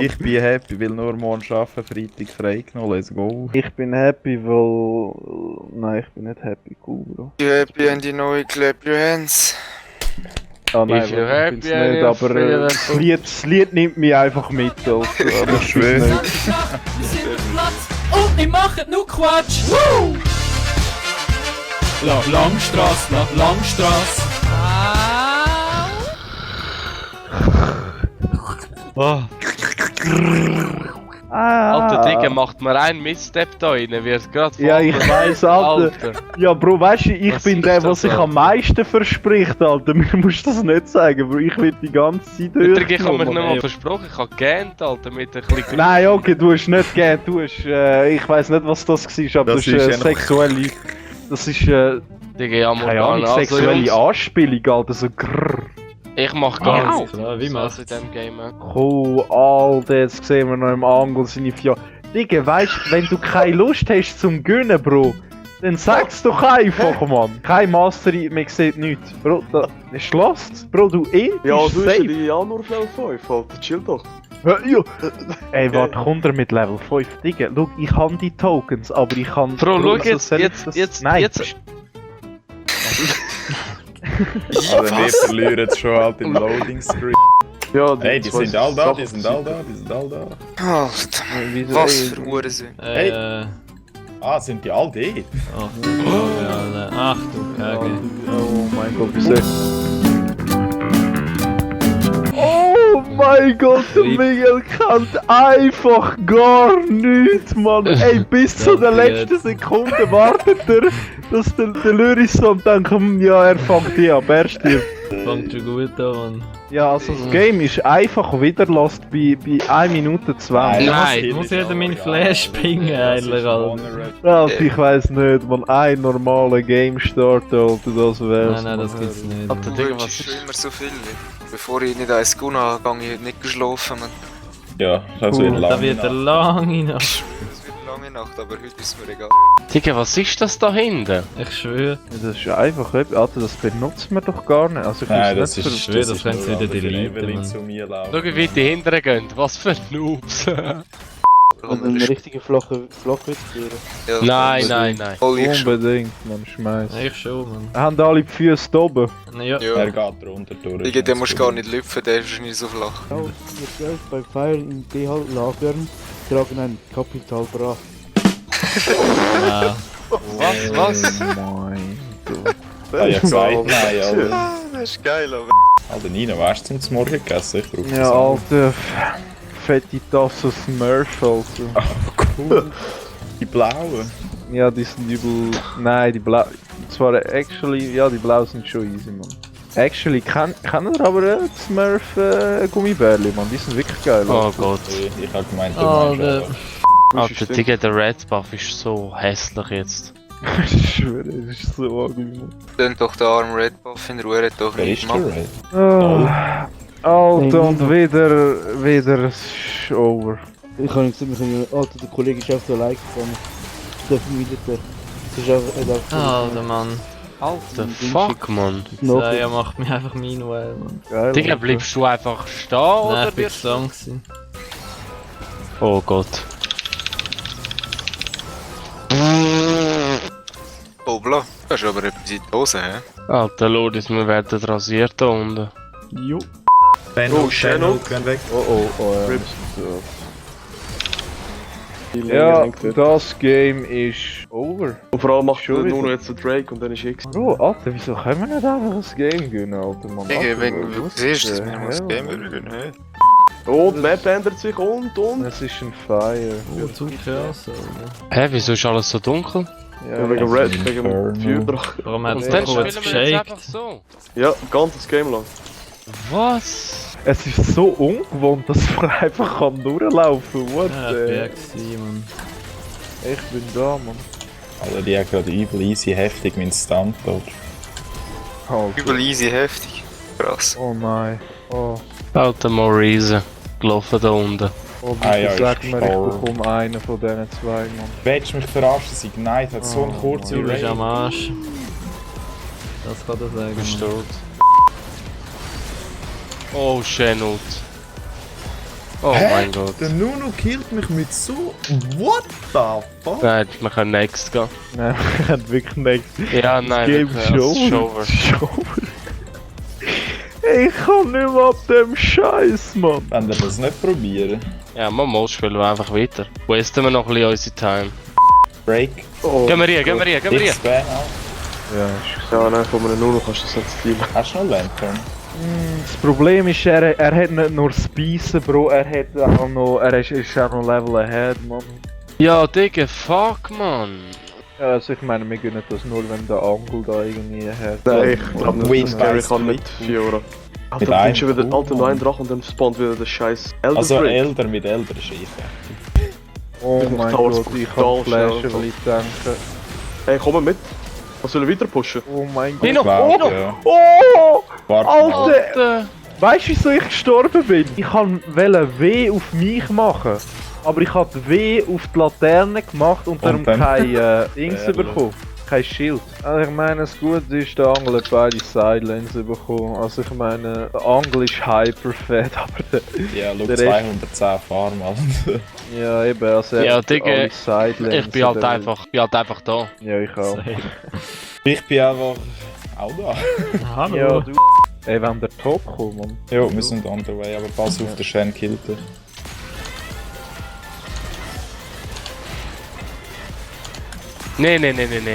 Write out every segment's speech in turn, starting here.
Ich bin happy, weil nur morgen arbeiten, Freitag frei genommen, let's go. Ich bin happy, weil... Nein, ich bin nicht happy, cool, Bro. You happy and you know it, clap your hands. Ah nein, If Bro, you're ich happy bin's and nicht, you're aber feeling das Lied nimmt mich einfach mit, also, aber ich schwör. bin's nicht. Wir sind am Platz und wir machen nur Quatsch. Woo! Langstrasse, Langstrasse. Alter Digga, macht mir einen Misstep da rein, wird gerade Ja, ich weiss, Alter. Ja, Bro, weißt du, ich Was bin ist der, das, was sich Alter? am meisten verspricht, Alter. Mir musst du das nicht sagen, Bro. Ich will die ganze Zeit Übrigens, ich habe mich durchgenommen. nicht mal versprochen, ich habe gegähnt, Alter, mit ein bisschen... Nein, okay, du hast nicht gegeben, du hast, ich weiss nicht, was das war, aber Das das ist ist ja noch- sexuelle... Das ist, Digga, ja, keine Ahnung, Morgana, sexuelle Jungs, Anspielung, Alter, so grrrr. ich mach gar nichts. Klar, wie Was machst in diesem Game. Oh, Alter, jetzt sehen wir noch im Angel seine Fia... Digga, weißt, wenn du keine Lust hast zum Gönnen, Bro, dann sag's doch einfach, Mann. Kein Mastery, man sieht nichts. Bro, da ist lost. Bro, du Ja, du hast ja safe. die Januar Level 5, Alter, chill doch. Ja. Ey, warte, kommt er mit Level 5? Digga, schau, ich habe die Tokens, aber ich kann... Bro, schau wieso jetzt, soll ich jetzt, das- jetzt, Nein, jetzt... Also wir verlieren jetzt schon halt im Loading Screen. Ja, Hey, die zwei sind all da, Sachen die sind all da, die sind all da. Alter, wieso, was ey, für Uhren. Hey. Äh, Ah, sind die all dort? ach du Kacke. Oh mein Gott, wieso... Oh mein Gott, der Miguel kann einfach gar nichts, Mann. Ey, bis zu der letzten Sekunde wartet er, dass der Lyris so und denkt, ja, er fängt die ab, er stirbt. Fängt schon gut an, Mann. Ja, also das Game ist einfach wieder lost bei 1 Minute 20. Nein, Ich muss jeder meinen Flash pingen, eigentlich, Alter. Also ich weiss nicht, man, ein normaler Game Start, Alter, das wär's. Nein, das gibt's nicht. Alter, Du Digga, wünschst was schon ist... immer so viel. Bevor ich nicht eins gehe, gehe ich nicht geschlafen. Man. Ja, das wird Da lang. wird er lang Nacht. Es wird eine lange Nacht, aber heute ist mir egal. Digga, was ist das da hinten? Ich schwöre. Das ist einfach, Alter, das benutzt man doch gar nicht. Also ich Nein, weiß das nicht, ist... Ich schwöre, das können sie nur, wieder Alter, für deleten, Evelyn Mann. zu mir laufen. Schau, wie die hinten gehen, was für Noobs. Einen richtigen flachen Flachwitz führen. Ja, Nein, nein, nein. Voll ich schon. unbedingt, man, schmeiß. Ich schon, Mann. Haben alle die Füße da oben? Ja. Er Ja. geht runter durch. Digga, den musst du gar nicht lüpfen, der ist wahrscheinlich so flach. Ja, wir 12 bei Pfeilen in D-Lagern tragen ein Kapital Bra. Ja. Was? Mein Gott. Ah, ja, gesagt, nein, Alter. Ah, das ist geil, aber. Alter, Nina, weißt du zum Morgen gegessen? Ich brauche Ja, Alter, fette Tasse Smurf, Alter. Cool. Die blauen. Ja, die sind übel... Nein, die blau... Zwar, actually, ja, die blauen sind schon easy, man. Actually, kennen ihr aber die Smurf Gummibärli, man, die sind wirklich geil. Oh Alter. Gott. Ich hab gemeint, du Alter. meinst Alter, Digga, der Red Buff ist so hässlich jetzt. Ich schwöre, das ist so ugly, man. Dann doch der arme Red Buff in Ruhe, hat doch Wer nicht ist der gemacht. Red? Ah, Alter, und wieder ist over. Ich habe gesagt, wir können Alter, der Kollege ist einfach so allein gegangen. Dürfen wir wieder. Das ist einfach... Alter, Mann. Alter, fuck, man. Ja, er macht mich einfach meanwhile, Mann. Geil, Digga, Alter. bleibst du einfach stehen, Nein, oder ich bin wirst du... gesund gewesen. Oh Gott. Oh, bla. Das ist aber etwas in die Hose, hä? Alter, Loris, wir werden rasiert da unten. Jo. Oh, Channel. weg. Oh, ja. Rip. Ja, das Game ist over. Und vor allem macht Schon er nur wieder. noch jetzt den Drake und dann ist X. Bro, Alter, wieso können wir nicht einfach das Game gewinnen, Alter, Mann? Digga, Alter, wenn du was siehst, dass the wir das hell, Game Mann? würden, hä? Und die Map ändert sich und. Es ist ein Fire. Oh, zu krass, Alter. Hä, wieso ist alles so dunkel? Ja, wegen Red, wegen Inferno. dem Feuerdrach. Warum hat Und es dann doch spielen jetzt wir jetzt einfach geschickt? so. Ja, ein ganzes Game lang. Was? Es ist so ungewohnt, dass man einfach kann durchlaufen kann. What Ja, the? ich bin ja gewesen, Mann. Ich bin da, Mann. Also die hat gerade übel easy heftig mit Stunt dort. Alter. Übel easy, heftig. Krass. Oh nein. Oh. Alter Maurice. Gelaufen da unten. Oh, Ah ja, bitte sag ist mir, ich gestorben. bekomme einen von diesen zwei, Mann. Willst du mich verarschen? Signite hat so eine Oh, kurze Du bist Range. am Arsch. Das kann er sagen. Bist Mann. tot. Oh, Shenut. Oh Hä? mein Gott. Der Nuno killt mich mit so... What the fuck? Nein, wir können next gehen. Nein, ich hätte wirklich nichts. Ja, nein, Game wirklich, das ist over. Ich kann nicht mehr ab dem Scheiß, Mann. Wenn wir das nicht probieren. Ja, mal spielen wir einfach weiter. Wasten wir noch ein bisschen unsere Time. Break. Oh, Gehen wir hier, gehen wir hier, gehen wir hier. X-Ban auch. Ja, ja, nein, von einem Nuno kannst du das nicht stealen. Hast du noch Lantern? das Problem ist, er hat nicht nur das Beißen, Bro, er hat auch noch, ist auch noch Level ahead, Mann. Ja, Digga, fuck, man. Ja, also ich meine, wir gönnen das nur, wenn der Angel da irgendwie hat. Nein, ich glaube nicht, Win dass Gary by kann mit Split. Fiora. Mit Alter, einem schon wieder Kuh, Alter, noch ein Drache und dann spawnt wieder der scheiß Elder Also Break. Elder mit Elder ist eh Oh Ich mein mach Towers Gott, ich brutal kann flashen, schnell. weil ich denke... Hey, komm mit. Was soll ich weiter pushen? Oh mein Gott. Nino, fertig. Ja. Oh! Warte mal. Alter! Weißt du, wieso ich gestorben bin? Ich wollte W auf mich machen. Aber ich habe W auf die Laterne gemacht und darum dann? kein Dings bekommen. Kein Schild. Also ich meine, das Gute ist, der Angel hat beide Sidelanes bekommen. Also ich meine, der Angel ist hyperfett, aber der... Ja, schau, Der 210 Farm, Alter. Ja, eben, also er Ja, hat Digga, alle Sidelanes. Ich bin halt oder- einfach da. Ja, ich auch. Ich bin einfach auch da. Hallo. Ja, du... Ey, wenn der Top kommt, Mann. Jo, wir sind on the way, aber pass auf, der Shen killt dich. Nee.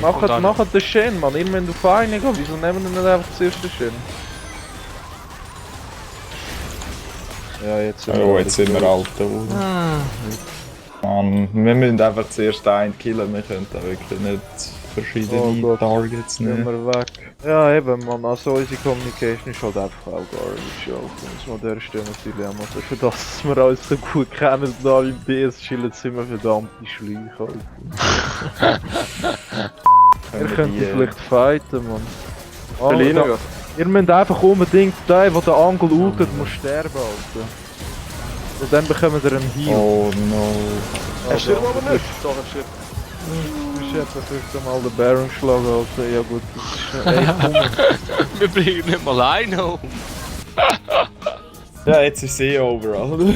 Machet den Shen, Mann. Immer wenn du fein gehst, wieso nehmen wir nicht einfach zuerst den Shen? Ja, jetzt sind Oh, jetzt sind wir alt. Ah, Mann, wir müssen einfach zuerst einen killen, wir können da wirklich nicht verschiedene Oh Gott. Targets Sind nehmen. wir weg. Ja, eben, Mann. Also unsere Communication ist halt einfach auch garbage. Ja, muss man der Stelle natürlich auch mal sagen. Für das, dass wir uns so gut kennen und alle im DS chillen, sind wir verdammte Schleiche, Alter. Ihr könnt vielleicht fighten, Mann. Berliner, da- Ihr müsst einfach unbedingt der der Angel ultet, muss sterben, Alter. Und dann bekommen wir einen Heal. Oh no. Er stirbt aber nicht. Doch, er stirbt. Ich hätte vielleicht mal den Baron geschlagen, Alter. Ja gut, das ist echt dumm. Wir bringen nicht mal einen um. Ja, jetzt ist eh over, Alter.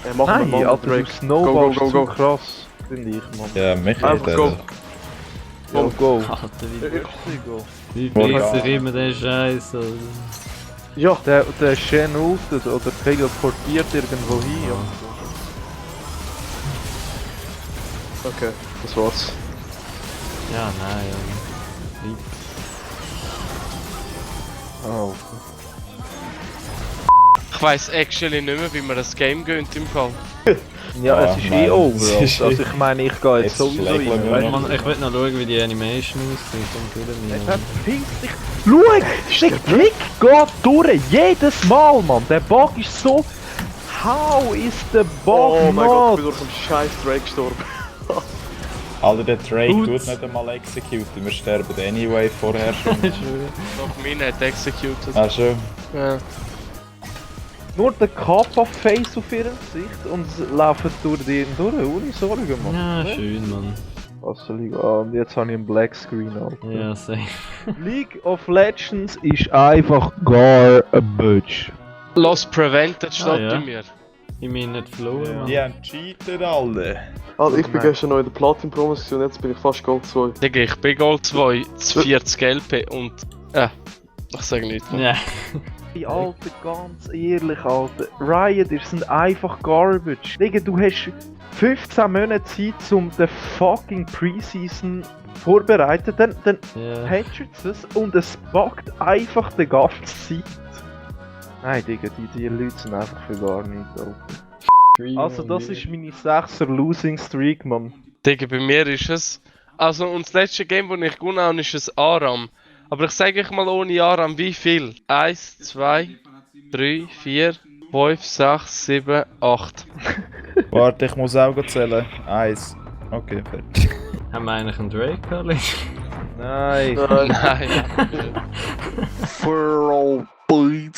Er macht einen Nein, Mann Alter, du Break. Snowballst Go, go, so go. krass, finde ich, Mann. Ja, mich Einfach hat go. Ja, go. Alter, Go. wie Oh, bringst ja. du immer den Scheiß? Alter? Ja, Der Shen ultet oder teleportiert irgendwo hin. Und okay, das war's. Ja, nein, ja. so. Oh. Ich weiss actually nicht mehr, wie man das Game gönnt im Fall. Ja, Ah, es ist nein, eh over. es ist Also ich meine, ich gehe jetzt Jetzt sowieso schlägt man rein. nur weißt noch. du? Mann, ich will noch schauen, wie die Animation aussieht. Dann können wir Verpiss dich! Schau, der Klick geht durch, jedes Mal, Mann! Der Bug ist so... How is the Bug Oh mein Gott, ich bin not? durch einen scheiß Drake gestorben. Alter, der Drake Gut. tut nicht einmal executen, wir sterben anyway vorher schon. Doch, meine hat executed. Ach schon. Ja. Nur der Kappa-Face auf ihrem Gesicht und sie laufen durch die durch, ohne Sorgen, Mann. Ja, schön, Mann. Also, und jetzt habe ich einen Black Screen, Alter. Ja, safe. League of Legends ist einfach garbage. Lost Prevented steht ja. bei mir. Ich bin nicht verloren, Mann. Die haben cheatet alle. Also ich bin Nein. gestern noch in der Platin-Promis und jetzt bin ich fast Gold 2. Digga, ich bin Gold 2, 40 LP und... ich sage nichts. Ja. Hey, Alter, ganz ehrlich, Alter. Riot, ihr sind einfach garbage. Digga, du hast 15 Monate Zeit, um den fucking Preseason vorbereiten. Dann Ja. patcht es und es buggt einfach die ganze Zeit. Nein, Digga, die Leute sind einfach für gar nichts, Alter. Also, das ist meine 6er Losing Streak, Mann. Digga, bei mir ist es... Also, und das letzte Game, das ich gewonnen habe, ist ein Aram. Aber ich sage euch mal ohne Aram, wie viel? 1, 2, 3, 4, 5, 6, 7, 8. Warte, ich muss auch zählen. 1. Okay, fertig. Haben wir eigentlich einen Drake gehabt? Nein. Nein. For all boys.